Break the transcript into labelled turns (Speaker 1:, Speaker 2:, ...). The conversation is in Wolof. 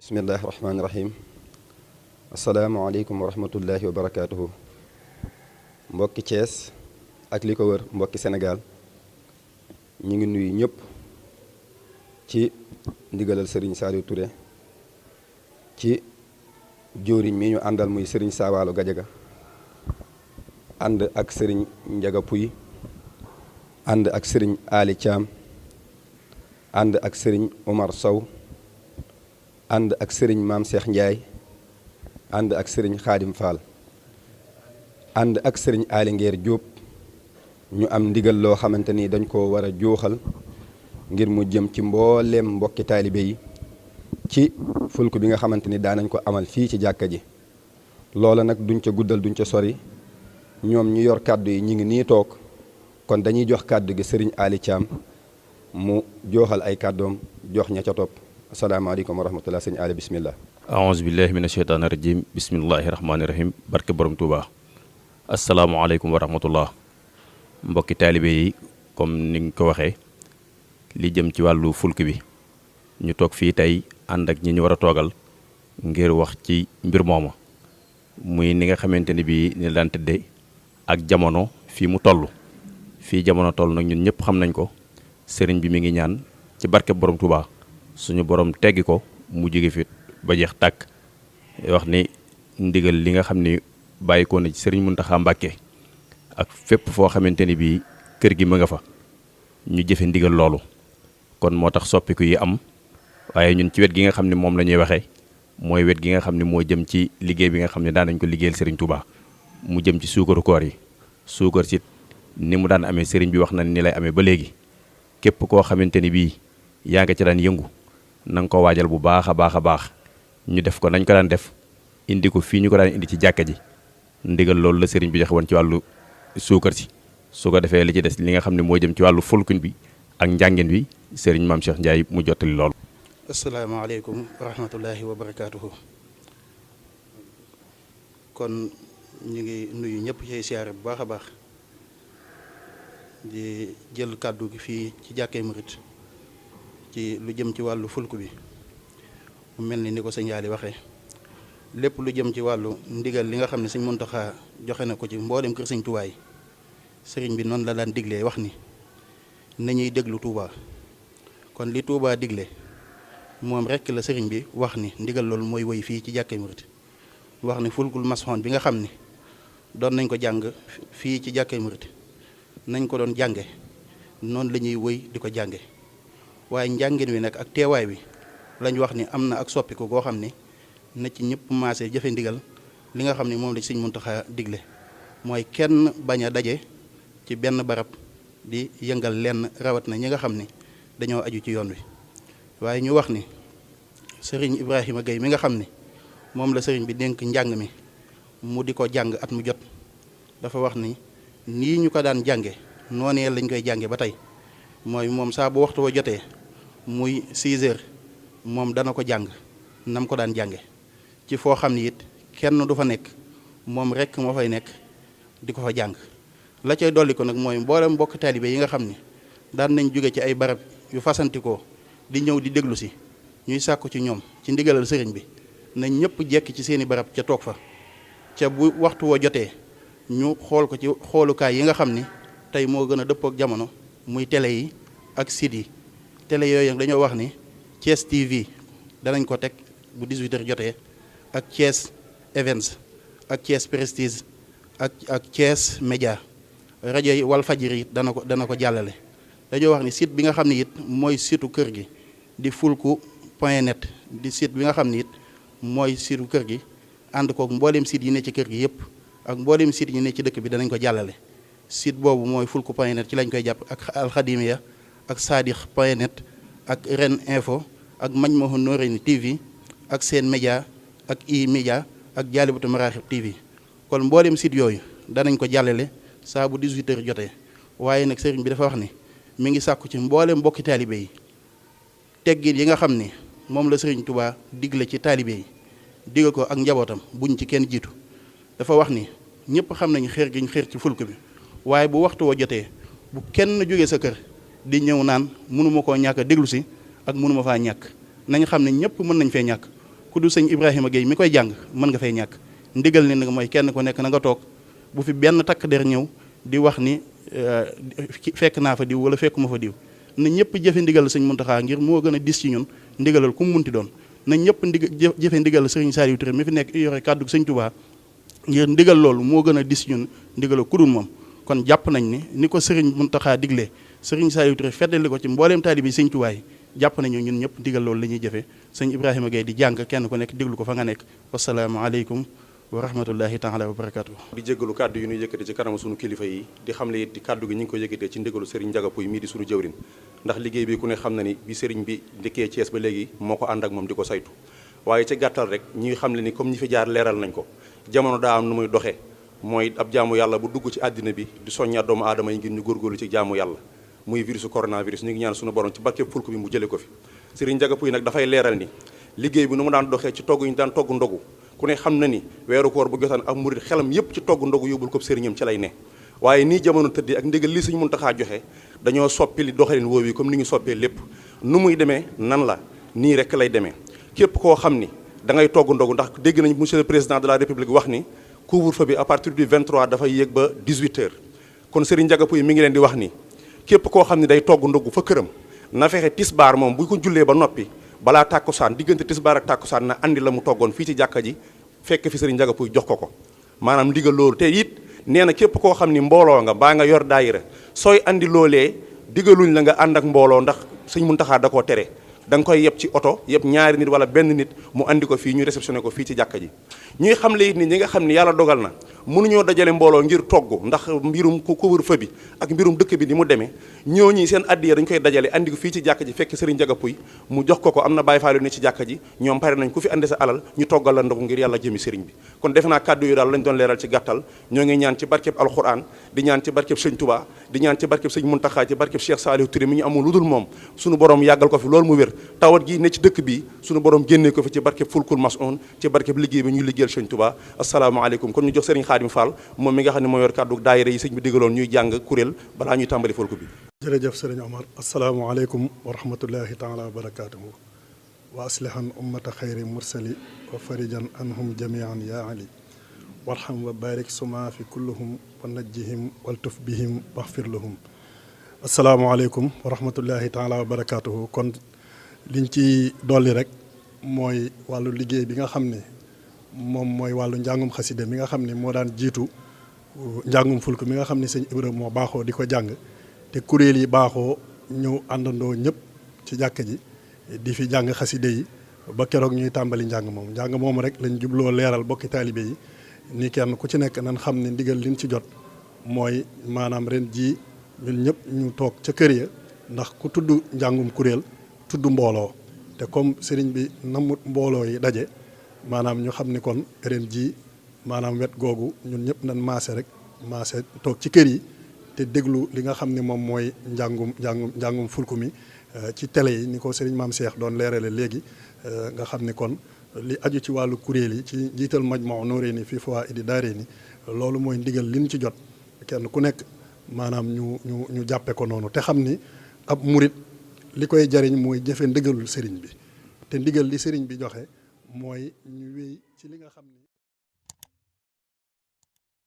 Speaker 1: bismillahi rahmaani rahim asalaamaaleykum wa rahmatullahi wa barakaatuhu. Mbokki Thiès ak li ko wër, mbokki Sénégal, ñu ngi nuyu ñëpp ci ndigalal Serigne Saliou Touré, ci jóoriñ mi ñu àndal muy Serigne Sawalo Gadiaga, ànd ak Serigne Ndiaga Pouy, ànd ak Serigne Ali Thiam, ànd ak Serigne Omar Sow, ànd ak Serigne Maam Cheikh Ndiaye, ànd ak Serigne Khadim Fall, ànd ak Serigne Ali Nguer Diop. ñu am ndigal loo xamante ni dañ ko war a jooxal ngir mu jëm ci mbooleem mbokki taalibe yi ci fulku bi nga xamante ni daanañ ko amal fii ci jàkka ji. loola nag duñ ca guddal duñ ca sori, ñoom ñu yor kàddu yi ñu ngi nii toog, kon dañuy jox kàddu gi Serigne Ali Thiam mu jooxal ay kàddoom jox ña ca topp. asalaamaaleykum wa rahmatullah. Sëñ Ali, bismillah.
Speaker 2: aouzu billahi mina sheytaani rajim, bismillahi rahmaani rahim. barke borom Touba. asalaamaaleykum wa rahmatullah. mbokki taalibe yi, comme ni nga ko waxee, li jëm ci wàllu fulk bi ñu toog fii tey ànd ak ñi ñu war a toogal ngir wax ci mbir mooma, muy ni nga xamante ni bii ni daan tëdde ak jamono fii mu toll. fii jamono toll nag ñun ñëpp xam nañ ko. sëriñ bi mi ngi ñaan ci barke borom Touba suñu borom teggi ko mu jóge fi ba jeex tàkk. wax ni ndigal li nga xam ni bàyyi ko na ci sëriñ Mountakha Mbacké ak fépp foo xamante ni bii kër gi mu nga fa, ñu jëfe ndigal loolu. kon moo tax soppiku yi am, waaye ñun ci wet gi nga xam ne moom la ñuy waxee mooy wet gi nga xam ne moo jëm ci liggéey bi nga xam ne daan nañ ko liggéeyal Serigne Touba, mu jëm ci suukaru koor yi. suukar si ni mu daan amee Serigne bi wax na ni lay amee ba léegi. képp koo xamante ni bii yaa nga ci daan yëngu na nga ko waajal bu baax a baax a baax. ñu def ko nañ ko daan def, indi ko fii ñu ko daan indi ci jàkka ji. ndigal loolu la Serigne bi joxe woon ci wàllu suukar si. su ko defee li ci des li nga xam ne moo jëm ci wàllu fulkuñ bi ak njàngin bi, Serigne Maam Cheikh Ndiaye mu jottali loolu.
Speaker 3: asalaamaaleykum wa rahmatullahi wa barakaatuhu. kon ñu ngi nuyu ñëpp ci siyaare bu baax a baax, di jël kàddu gi fii ci jàkkee murit ci lu jëm ci wàllu fulku bi. mu mel ni ko sëñ Yaali waxee, lépp lu jëm ci wàllu ndigal li nga xam ne sëñ Muntaxa joxe na ko ci mboolem kër sëñ Tuubaa yi, sëriñ bi noonu la daan diglee wax ni nañuy déglu Touba. kon li Touba digle moom rekk la sëriñ bi wax ni ndigal loolu mooy woy fii ci jàkkee murit. wax ni fulkul masxoon bi nga xam ni doon nañ ko jàng fii ci jàkkee murit nañ ko doon jànge noonu la ñuy woy di ko jànge. waaye njàngin wi nag ak teewaay wi lañ wax ni am na ak soppiku goo xam ni na ci ñëpp maase jëfe ndigal li nga xam ni moom la sëñ Muntaxa digle, mooy kenn bañ a daje ci benn barab di yëngal lenn, rawat na ñi nga xam ni dañoo aju ci yoon wi. waaye ñu wax ni sëriñ Ibrahima Gueye mi nga xam ni moom la sëriñ bi dénk njàng mi mu di ko jàng at mu jot, dafa wax ni nii ñu ko daan jànge noonee lañ koy jànge ba tey. mooy moom saa bu waxtu wa jotee muy 6 heures moom dana ko jàng nam ko daan jànge, ci foo xam ni it kenn du fa nekk, moom rekk moo fay nekk di ko fa jàng. la cay dolli ko nag mooy mboolem mbokk taalibe yi nga xam ni daan nañ jóge ci ay barab yu fasantikoo di ñëw di déglu si, ñuy sàkku ci ñoom ci ndigalal sëriñ bi nañ ñëpp jekki ci seeni barab ca toog fa, ca bu waxtu woo jotee ñu xool ko ci xoolukaay yi nga xam ni tey moo gën a dëppoo ak jamono, muy télé yi ak site yi. télé yooyu dañoo wax ni Thiès TV danañ ko teg bu 18h jotee, ak Thiès Events ak Thiès Prestige ak Thiès Média. rajo yi Walfadjri it dana ko jàllale. dañoo wax ni site bi nga xam ne it mooy situ kër gi di fulku.net di site bi nga xam ne it mooy situ kër gi, ànd kook mbooleem site yi ne ci kër gi yëpp ak mbooleem site yi ne ci dëkk bi danañ ko jàllale. site boobu mooy fulku.net ci lañ koy jàpp, ak alxadimiya ak sadix.net ak ren info ak Majmahun Nurayni TV ak seen média ak i-média ak jaalibatu maraaxib TV. kon mbooleem site yooyu danañ ko jàllale saa bu 18h jotee. waaye nag sëriñ bi dafa wax ni mi ngi sàkku ci mbooleem mbokki taalibe yi teggin yi nga xam ni moom la sëriñ Touba digle ci taalibe yi, digal ko ak njabootam buñ ci kenn jiitu. dafa wax ni ñëpp xam nañu xeer gi ñu xeer ci fulk bi, waaye bu waxtu woo jotee bu kenn jógee sa kër di ñëw naan mënuma koo ñàkk a déglu si ak mënuma faa ñàkk. nañ xam ne ñëpp mën nañ fee ñàkk, ku du sëñ Ibrahima Gueye mi koy jàng mën nga fay ñàkk. ndigal ni nag mooy kenn ku nekk na nga toog bu fi benn takk der ñëw di wax ni fekk naa fa diw wala fekkuma fa diw na ñëpp jëfe ndigal sëñ Muntaxa ngir moo gën a dis ci ñun ndigalal ku mu munti doon na ñëpp jëfe ndigal sëriñ Saliou Touré mi fi nekk yore kàddu sëñ Touba ngir ndigal loolu moo gën a dis ci ñun ndigalal ku dul moom. kon jàpp nañ ni ko sëriñ Muntaxa diglee sëriñ Saliou Touré feddali ko ci mbooleem taalibe sëñ Touba yi jàpp nañu ñun ñëpp ndigal loolu la ñuy jëfe sëñ Ibrahima Gueye di jàng kenn ku nekk déglu ko fa nga nekk wasalaamaaleykum wa rahmatullahi taala wa barakatuh.
Speaker 4: di jéggalu kàddu yi ñuy yëkkate ci kanamu sunu kilifa yi di xam le it di kàddu gi ñu ngi ko yëkkatee ci ndigalu Serigne Ndiaga Pouye mii di sunu jëwrin ndax liggéey bi ku ne xam na ni bi Serigne bi dikkee Thiès ba léegi moo ko ànd ak moom di ko saytu waaye ci gàttal rek ñuy xam le ni comme ñi fi jaar leeral nañ ko jamono daa am nu muy doxee mooy ab jaamu yàlla bu dugg ci àddina bi di soññaat doomu aadama yi ngir ñu góorgóorlu ci jaamu yàlla muy virusu coronavirus ñu ngi ñaan sunu borom ci barkeb fulku bi mu jële ko fi Serigne Ndiaga Pouye nag dafay leeral ni liggéey bi nu mu daan doxee ci togg ñu daan togg ndogu ku ne xam na ni weeru koor bu jotaan ak murid xelam yépp ci togg ndogu yóbbul ko sëriñam ci lay ne waaye nii jamono tëddee ak ndigal li Sëriñ Muntaxa joxe dañoo soppi li doxalin woowu comme ni ñu soppee lépp nu muy demee nan la nii rek lay demee képp koo xam ni da ngay togg ndogu ndax dégg nañ monsieur le président de la république wax ni couvre-feu bi à partir du 23 dafay yéeg ba 18 heures kon Serigne Ndiaga Pouye mi ngi leen di wax ni képp koo xam ni day togg ndogu fa këram na fexe tisbaar moom bu ko jullee ba noppi balaa tàkkusaan diggante tisbaar ak tàkkusaan na andi la mu toggoon fii ci jàkka ji fekk fi Serigne Ndiaga Pouye jox ko maanaam ndigal loolu te it nee na képp koo xam ni mbooloo nga baa nga yor daayira sooy andi loolee digaluñ la nga ànd ak mbooloo ndax Sëñ Muntaxa da koo tere da nga koy yeb ci oto yeb ñaari nit wala benn nit mu andi ko fii ñu réceptionné ko fii ci jàkka ji ñuy xam le it ni ñi nga xam ni yàlla dogal na mënuñoo dajale mbooloo ngir togg ndax mbirum couvre-feu bi ak mbirum dëkk bi ni mu demee ñooñi seen addiya dañ koy dajale andi ko fii ci jàkka ji fekk Serigne Ndiaga Pouye mu jox ko am na Baye Fall yu ne ci jàkka ji ñoom pare nañ ku fi andi sa alal ñu toggal la ndogu ngir yàlla jëmi Serigne bi kon defe naa kàddu yu daal lañ doon leeral ci gàttal ñoo ngi ñaan ci barkeb alxuraan di ñaan ci barkeb Sëñ Touba di ñaan ci barkeb Sëñ Muntaxa ci barkeb Cheikh Saliou Touré mi ñu amul lu dul moom suñu borom yàggal ko fi loolu mu wér tawat gi ne ci dëkk bi suñu borom génnee ko fi ci barkeb fulkul masoon ci barkeb liggéey bi ñuy liggéeyal Sëñ Touba asalaamaaleykum kon ñu jox Serigne Khadim Fall moom mi nga xam ne moo yor kàddu daayira yi sëñ bi digaloon ñuy jàng kuréel balaa ñuy tàmbali fulku bi
Speaker 5: jërëjëf sëriñ Omar asalaamaaleykum wa rahmatullahi taala wa barakatuhu wa aslihan ummata xayri mursali wa farijan anhum jamian ya ali warham wa barik suma fi kulluhum wa najjihim waltuf bihim waxfir lahum asalaamaaleykum wa rahmatullahi taala wa barakatuhu kon liñ ci dolli rek mooy wàllu liggéey bi nga xam ne moom mooy wàllu njàngum xaside mi nga xam ne moo daan jiitu njàngum fulk mi nga xam ne sëñ Ibrahima moo baaxoo di ko jàng te kuréel yi baaxoo ñëw àndandoo ñëpp ci jàkka ji di fi jàng xaside yi ba keroog ñuy tàmbali njàng moom rek lañ jubloo leeral bokki taalibe yi ni kenn ku ci nekk nan xam ne ndigal liñ ci jot mooy maanaam ren jii ñun ñëpp ñu toog ca kër ya ndax ku tudd njàngum kuréel tudd mbooloo te comme sëriñ bi namut mbooloo yi daje maanaam ñu xam ni kon ren jii maanaam wet googu ñun ñëpp nañ maase toog ci kër yi te déglu li nga xam ne moom mooy njàngum fulku mi ci télé yi ni ko sëriñ Maam Cheikh doon leerale léegi nga xam ni kon li aju ci wàllu kuréel yi ci jiital Majmahun Nurayni fii Fawaa'idi Daarayni loolu mooy ndigal liñ ci jot kenn ku nekk maanaam ñu jàppe ko noonu te xam ni ab murit li koy jariñ mooy jëfe ndigalul sëriñ bi te ndigal li sëriñ bi joxe mooy ñu wéy ci li nga xam ni